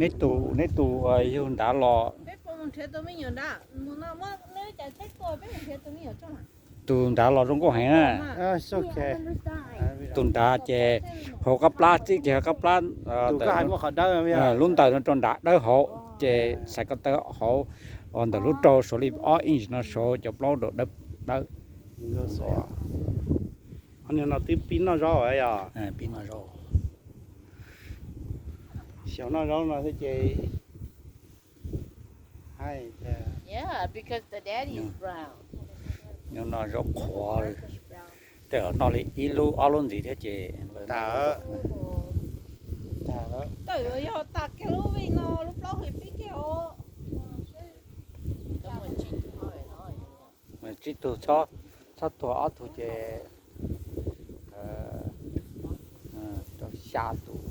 Neb tus, neb tus yug nrad los, tus nrad los zoo nkauj heev na. Tus nrad ces hauv qab plab, txij kiag hauv qab plab, lub ntawm no rau nram dawb hauv, ces xaiv ko taw hauv, ntawm lub rau suav li ob inch no saud cov plaub dawb dawb. Twb pib noj zaub yog? Pib noj zaub. Xyaum noj zaub no thiab ces, noj zaub qhuav, tej zaum noj li ib lub ob lub ntxiv thiab ces tas. Tsib tug, txhob tuag ob tug ces rau xya tus.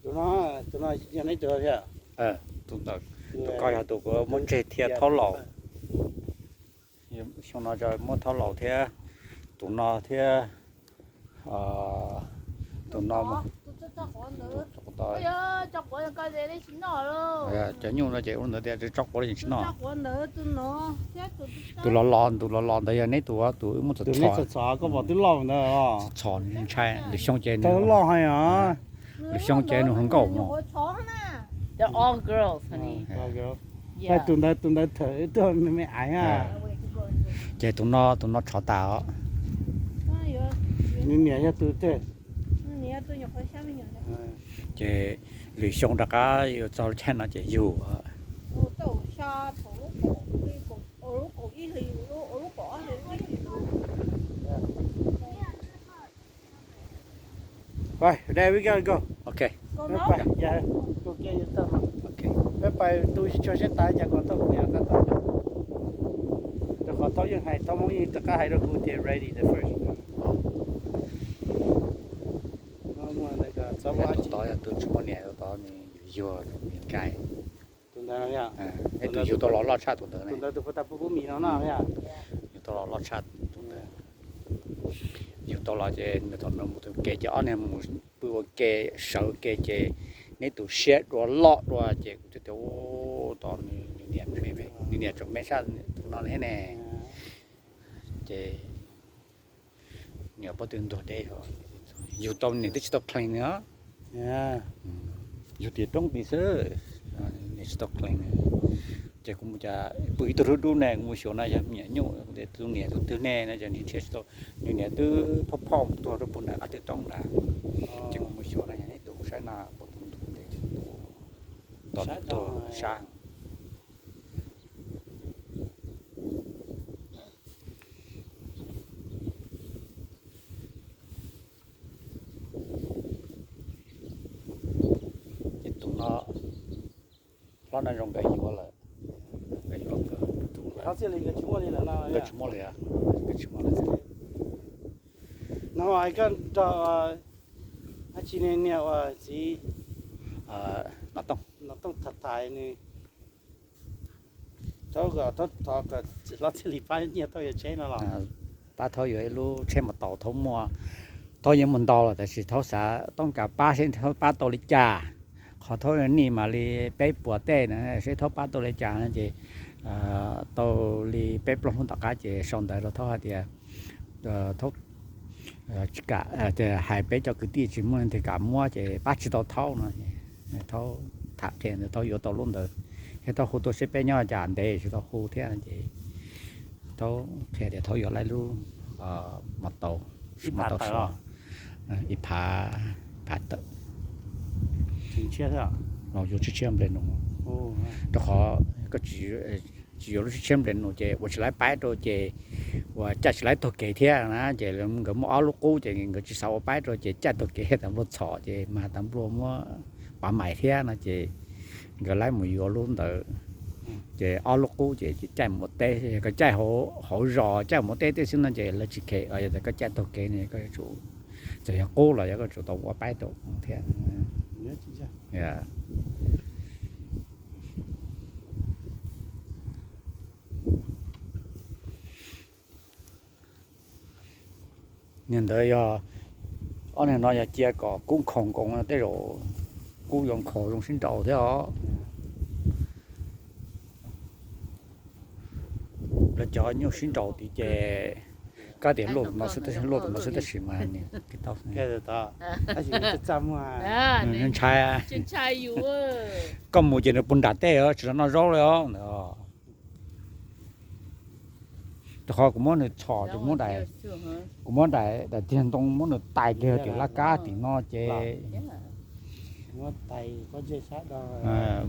Tus no, tus no yog neb tus thiab? Tus ko yog tus kuv muab tseg thiab, thaub laus. Xyoo no muab thaub laus thiab, tus no thiab, tus no. Cov nyuj no ces ua ntawd tias tso quav los yeej tsis noj. Tus los los, tus los los ntawd yog neb tus, tus wb muab txhom txhom, koj pom twb loj ntawd. Txhom ntshai, lwm xyoo ces loj heev os. Lwm xyoo ces nws hluas nkauj mos. Tus ntawd, tus ntawd thawm tuaj me me aiv. Ces tus no, tus no tshov tas os. Nws niam yog tus twg? Ces lwm xyoo rov qab yuav txog lub caij no ces yug. There we go, go. Ok. Peb pais, peb pais tu tsis tshua siab tas cas kom thaub niam qab tau. Rau qhov thaub yeej hais, thaub Hmoob yeej rov qab hais rau kuv tias ready the first. Tus tod yog tus tsis muaj niam, tus tod nws yuag yuag nws nkaij. Tus ntawd, tus yug tau los loj tshaj tus ntawd ne. Tus ntawd tus puag ta pub kub mis no no. Yug tau los loj tshaj tus ntawd. Yug tau los ces nws thaum nws mus tus ke ces ob niag mus pw ua ke, sawv ke ces neb tus siab dua loj dua ces kuv thiaj tias, ub, tos nws niam, nws niam tseem me sab tus no thiab ne. Ces niam pob tw ntuag deb, yug tau niam twb tsis tau clean nws os. Yug tias roob tid xwb, niam tsis tau clean nws. Ces kuv mus cas pw ib tug dub dub ne, kuv mus xyuas no yog me nyuam nyuj, tus niam tus twg ne no ces nws thiaj tsis tau, nws niam twb phauj phauj mus tuag rau puag nram qab twg roob nrad. Ces kuv mus xyuas no yog neb tus, saib no pob tw ntuag deb, tos nws tuag sab. Ces tus no, hlob no zoo nkawd yuav lawm, nkawd yuav nkawd tus lawm. Nkawd tsis muaj li, nkawd tsis muaj li. No koj nrog dab tsi ne, niam uas txiv Nom Tooj tham tham nws, thaub kom thaub thov kom hlob thiaj li pab nyiaj thaub yuav tsheb no los? Pab thaub yuav ib lub tsheb maus taus, thaub muaj, thaub yeej muaj ntau lawm tab sis thaub xav toob kas pab seb thaub pab tau li cas. Qhov thaub nij mas li peb puas tej na, seb thaub pab tau li cas no ces tau li peb plaub hnub tom qab ces sau ntawv rau thaub hais tias thaub tsis kam, hais peb cov kwv tij tsis muaj leej twg kam muab ces pab tsis tau thaub no. Thaub tham qhia ntawd thaub yuav tau lub ntawd, thiab thaub hu tuaj seb peb nyob cas ntev tsis tau hu thiab ces thaub qhia tias thaub yuav lub maus taus, maus taus ib phav, phav tawm, yuav tshiab nple nus, rau qhov koj tsis yuav lub tshiab nple nus ces ua tsis laib paib rau ces ua caij tsis laib taug kev thiab na ces nkawd muaj ob lub qub ces nkawd tsis xav ua paib rau ces caij taug kev tas nplua txhom ces mas tas nplua muab pav mais thiab no ces nkawd laib mus yuav lub ntawd ces ob lub qub ces caij mus ua teb, koj caij hauv zos caij mus ua teb tej xwb no ces lawv tsis khe, yog tias koj caij taug kev ne koj yuav tsum, txawm yog qub los yog koj tsum tau ua paib rau thiab. Niag ntawd yog, ob niag no yog cia kom kub nkhaus nkoos tej zaum kub yuav nkhaus zoo sib nraus thiab os. Lawv cov nyuj sib nraus tid ces kab tias luaj tus no xwb tab sis, luaj tus no xwb tab sis mas ntshai. Koj mus ces nws puag nram tej os, tsis tau noj zaub li os ntawd. Rau qhov kuv muab nws txhom ces kuv muab daim, daim txiag ntoo muab nws tais kiag tim laj kab tim no ces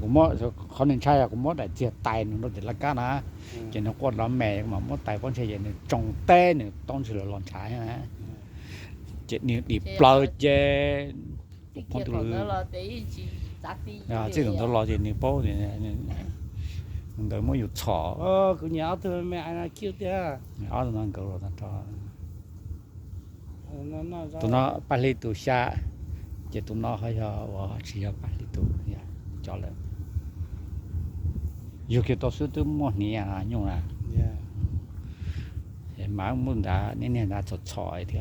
kuv muab, qhov nws ntshai yog kuv muab daim txiag tais nws rau tim laj kab na, ces nws quaj lov me mas muab tais pob ntseg ces nws tsoo teb nws tau ntsig los los ntshav na. Ces nws dim plaws ces poob tus lw. Txij thaum ntawd los ces nws paub, ntawd muab yus txhom. Kuv nyiam ob tug me me no cute tiag. Ob tug no nkawd los tag nrho. Tus no paj hlib tus xya, ces tus no ho yog uas tsis yog paj hlib tus, cov lawm. Yug kiag tau xwb twb muaj hniav nyuj na. Mas muaj ntawd niaj niag ntawd txhom txhom thiab.